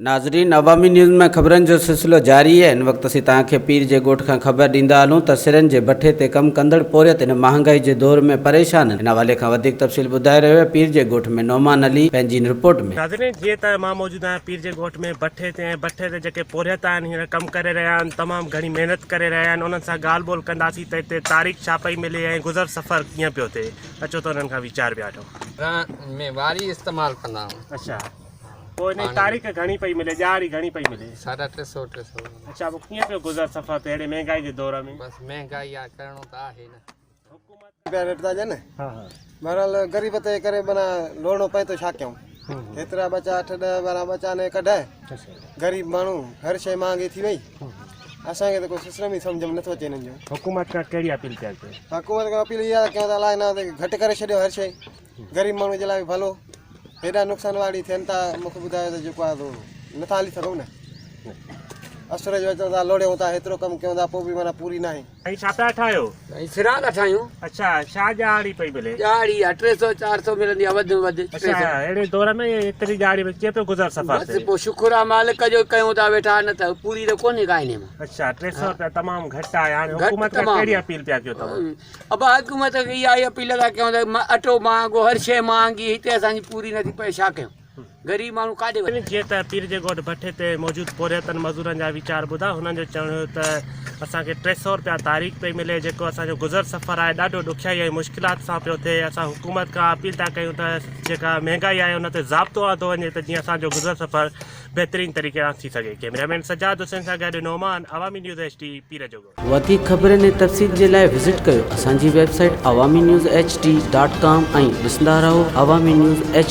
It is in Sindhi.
ناظرين عوامي نيوز ۾ خبرن جو سلسلو جاري آهي هن وقت اسين توهان کي پير جي ڳوٺ کان خبر ڏيندا هلون ته سرن جي بٺي تي ڪم ڪندڙ پورهيت هن مهانگائي جي دور ۾ پريشان آهن ان حوالي کان وڌيڪ تفصيل ٻڌائي رهيو آهي پير جي ڳوٺ ۾ نعمان علي پنهنجي هن رپورٽ ۾. ناظرين جيئن ته مان موجود آهيان پير جي ڳوٺ ۾ بٺي تي ۽ بٺي تي جيڪي پورهيت آهن هينئر ڪم ڪري رهيا آهن تمام گهڻي محنت ڪري رهيا آهن انهن سان ڳالهه ٻولهه ڪنداسين ته هتي تاريخ ڇا پئي ملي ۽ گذر سفر ڪيئن پيو ٿئي اچو ته انهن کان ويچار پيا وٺون. ران ۾ واري استعمال ڪندا آهيون. اڇا پوء انهي تاريخ گهڻي پئي ملي ڏهاڙي گهڻي پئي ملي؟ ساڍا ٽي سو ٽي سو. اڇا پوء ڪيئن پيو گذر سفر ٿئي اهڙي مهنگائي جي دور ۾؟ بس مهنگائي آ ڪرڻو ته آهي نه. حڪومت. رپيا ريٽ ٿا ڏين بهرحال غريبت جي ڪري معنيٰ لوڙڻو پئي ٿو ڇا ڪيون هيترا ٻچا اٺ ڏهه 12 ٻچا ني ڪڍ غريب ماڻهو هر شيء مهانگي ٿي وئي اسان کي ته ڪو سسٽم ئي سمجهه ۾ نٿو اچي هنن جو. حڪومت کان ڪهڙي اپيل پيا ڪيو؟ حڪومت کان اپيل اها ڪيون ته الاء نه گهٽ ڪري ڇڏيو هر شيء غريب ماڻهو جي لاء به ڀلو هيڏا نقصان واڙي ٿين ٿا مونکي ٻڌايو ته جيڪو آهي سو نٿا هلي سگهون نه اسر جو اچون ٿا لوڙيون ٿا هيترو ڪم ڪيون ٿا پوء به معنيٰ پوري ناهي. سائين ڇا پيا ٺاهيو؟ سائين سران ٿا ٺاهيون. اڇا ڇا ڏهاڙي پئي ملي؟ ڏهاڙي اها 300 400 ملندي آهي وڌ ۾ وڌ 300. اڇا اهڙي دور ۾ ايتري ڏهاڙي ۾ ڪيئن پيو گذر سفر ٿئي؟ بس پوء شڪر آهي مالڪ جو ڪيون ٿا ويٺا نه ته پوري ته ڪونهي ڪا انهي مان. اڇا 300 رپيا تمام گهٽ آهي هاڻي حڪومت کان ڪهڙي اپيل پيا ڪيو توهان؟ ابا حڪومت کي اها ئي اپيل ٿا ڪيون ته اٽو مهانگو هر شيء مهانگي هتي اسان جي پوري نٿي پئي ڇا ڪيون غريب ماڻهو ڪاڏي وڃي. جيئن ته پير جي ڳوٺ ڀٺي تي موجود پورهيتن مزورن جا ويچار ٻڌا هنن جو چوڻ هيو ته اسان کي 300 رپيا تاريخ پئي ملي جيڪو اسان جو گذر سفر آهي ڏاڍو ڏکيائي ۽ مشڪلات سان پيو ٿئي اسان حڪومت کان اپيل ٿا ڪيون ته جيڪا مهنگائي آهي ان تي ضابطو آندو وڃي ته جيئن اسان جو گذر سفر بهترين طريقي سان ٿي سگهي ڪئميرا مين سجاد حسين سان گڏ نعمان عوامي نيوز ايڇ ڊي پير جو ڳوٺ. وڌيڪ خبرن ۽ تفصيل جي لاء وزٽ ڪيو اسان جي website Awami news H D dot com ۽ ڏسندا رهو عوامي نيوز ايڇ.